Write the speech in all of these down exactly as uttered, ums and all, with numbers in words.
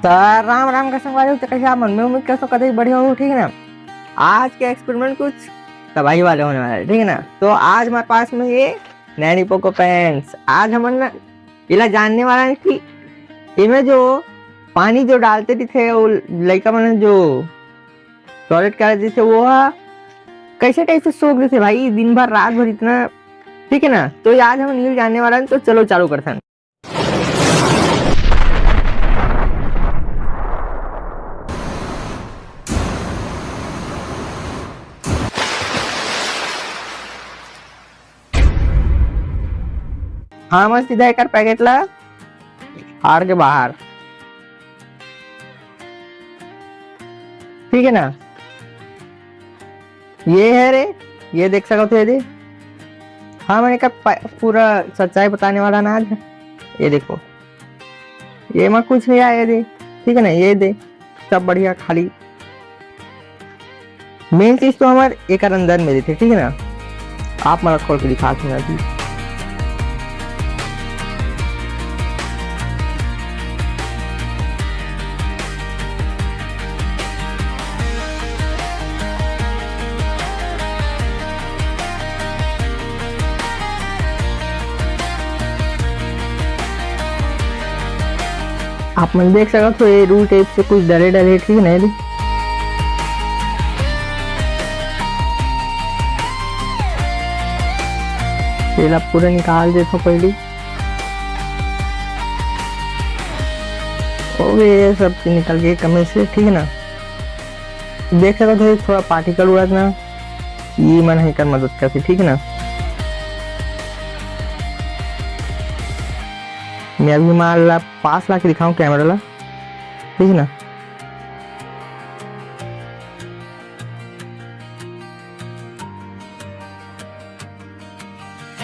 तो राम राम का संगवारी हो, तो कैसे आप मन? मैं उम्मीद करता हूँ कतई बढ़िया हो, ठीक है ना। आज का एक्सपेरिमेंट कुछ तबाही वाले होने वाला है, ठीक है ना। तो आज हमारे पास में ये नैनी पोको पैंट्स, आज हमन ना इला जानने वाला है कि इमे जो पानी जो डालते रहिथे, वो लइका मन जो टॉयलेट कर देथे, वो हा कैसे टाइप से सोख देथे भाई, दिन भर रात भर इतना, ठीक है ना। तो ये आज हमन इला जानने वाला है, तो चलो चालू करथन। हाँ, मैं सीधा एकर पैकेट ला फाड़ के बाहर, ठीक है ना। ये है रे, ये देख सकत हो, ये दे। हाँ, मैं एकर प-, पूरा सच्चाई बताने वाला ना आज। ये देखो, ये में कुछ नहीं आया, ये दे, ठीक है ना, ये दे, सब बढ़िया, खाली। मेन चीज तो हमार एकर अंदर में रहिथे, ठीक है ना। आप मन ला खोल के दिखात हूँ मैं अभी। आप मन देख सकत हो, ये रुई टाइप से कुछ डले डले, ठीक है ना, ये दे। एला पूरा निकाल देथों पहली। ओ, ये सब चीज निकल के कमे से, ठीक है ना। देख सकत हो, थोड़ा पार्टिकल उड़त ना, ये मन ह एकर मदद करथे, ठीक है ना। मैं अभी मान ला पास ला के दिखाऊं कैमरा ला, ठीक है ना।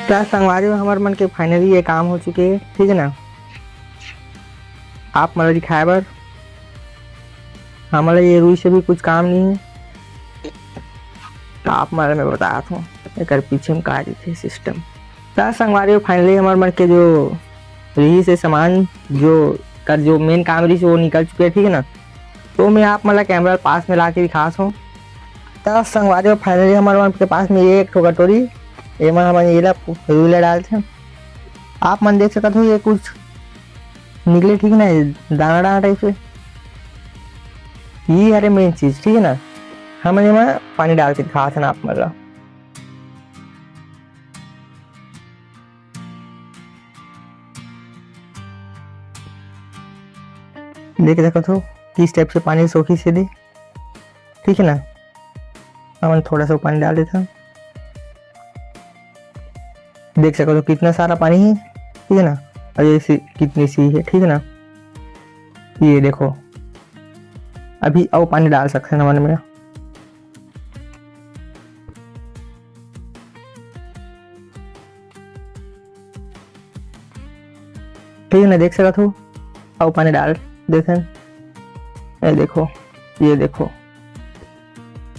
त संगवारी हो, हमर मन के finally ये काम हो चुके हे, ठीक है ना। आप मन ला दिखाए बर, हमला ये रुई से भी कुछ काम नहीं है। त आप मन ला मैं बतात हूँ, एकर पीछे में का रहिथे सिस्टम। त संगवारी हो, finally हमर मन के जो रहिस हे सामान, जो कर जो मेन काम रहिस हे, वो निकल चुके हे, ठीक है ना। तो मैं आप मन ला कैमरा पास में ला के दिखात हूँ। त संगवारी हो, finally हमर मन के पास में ये एक ठो कटोरी, एमा हमन एला रुई ला डालथन। आप मन देख सकत हो, ये कुछ निकले, ठीक है ना, ये दाना दाना टाइप से। ये हरे मेन चीज, ठीक है ना। हमन एमा पानी डाल के दिखात हन आप मन ला। देख सकत हो किस टाइप से पानी सोखिस हे दे, ठीक है ना। हमन थोड़ा सा पानी डाल देथन। देख सकत हो कितना सारा पानी है, ठीक है ना। और ये सी-, कितनी सी है, ठीक है ना। ये देखो, अभी अउ पानी डाल सकते हैं हमन में। ठीक है ना, देख सकत हो, अउ पानी डाल देथन। ये देखो, ये देखो,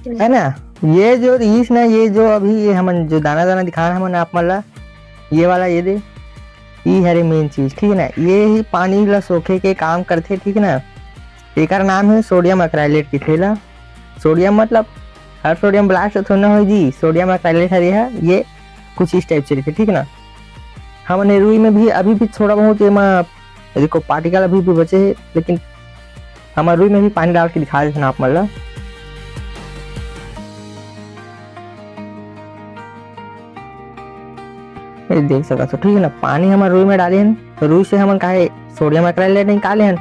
है ना, ये जो रहिस ना, ये जो अभी ये हमन जो दाना दाना दिखाना हमन आप मन ला, ये वाला, ये दे, ई हरे मेन चीज, ठीक है ना। ये ही पानी ला सोखे के काम करथे, ठीक है ना। एकर नाम है सोडियम अक्राइलेट की थैला। सोडियम मतलब हर सोडियम ब्लास्ट थोड़ा ना हो जी, सोडियम अक्राइलेट हरे है, ये कुछ इस टाइप से रहिथे, ठीक है ना। हमन ए रुई में भी अभी भी थोड़ा बहुत एमा देखो पार्टिकल अभी भी बचे है, लेकिन हमर रुई में भी पानी डाल के दिखा देथन आप मन ला। ये देख सकत हो, ठीक है ना, पानी हमर रुई में डाले हन, तो रुई से हमन काहे सोडियम अक्राइलेट निकाले हन,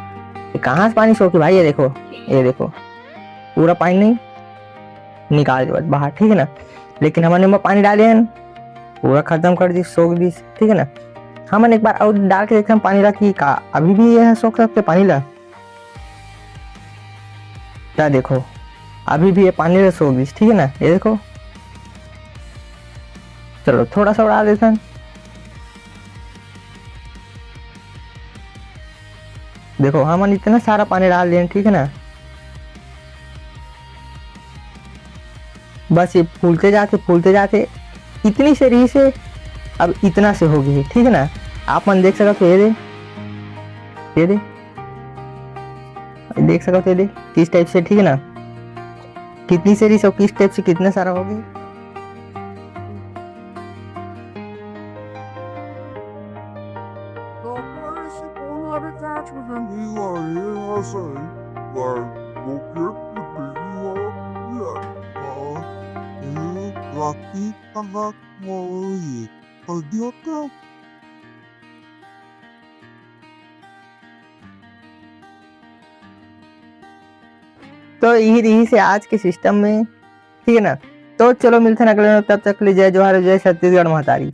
ये कहाँ से पानी सोखे भाई? ये देखो, ये देखो, पूरा पानी नहीं निकाल देवत बाहर, ठीक है ना। लेकिन हमन एमा पानी डाले हन, पूरा खत्म कर दिस, सोख दिस, ठीक है ना। हमन एक बार और डाल के देखथन पानी ला कि का अभी भी ये सोख सकथे पानी ला। त देखो, अभी भी ये पानी ला सोख दिस, ठीक है ना। ये देखो, चलो थोड़ा सा उड़ा देथन। देखो, हमन इतना सारा पानी डाल देन, ठीक है ना। बस ये फूलते जाथे, फूलते जाथे, इतनी से रहिस हे, अब इतना से हो गई, ठीक है ना। आप मन देख सकत हो, ये दे, ये दे, देख सकत हो, देख किस टाइप से, ठीक है ना, कितनी से रहिस अउ किस टाइप से कितना सारा हो गया। तो यही रहिस हे आज के सिस्टम में, ठीक है ना। तो चलो मिलथन अगले में, तब तक ले जय जोहार, जय छत्तीसगढ़ महतारी।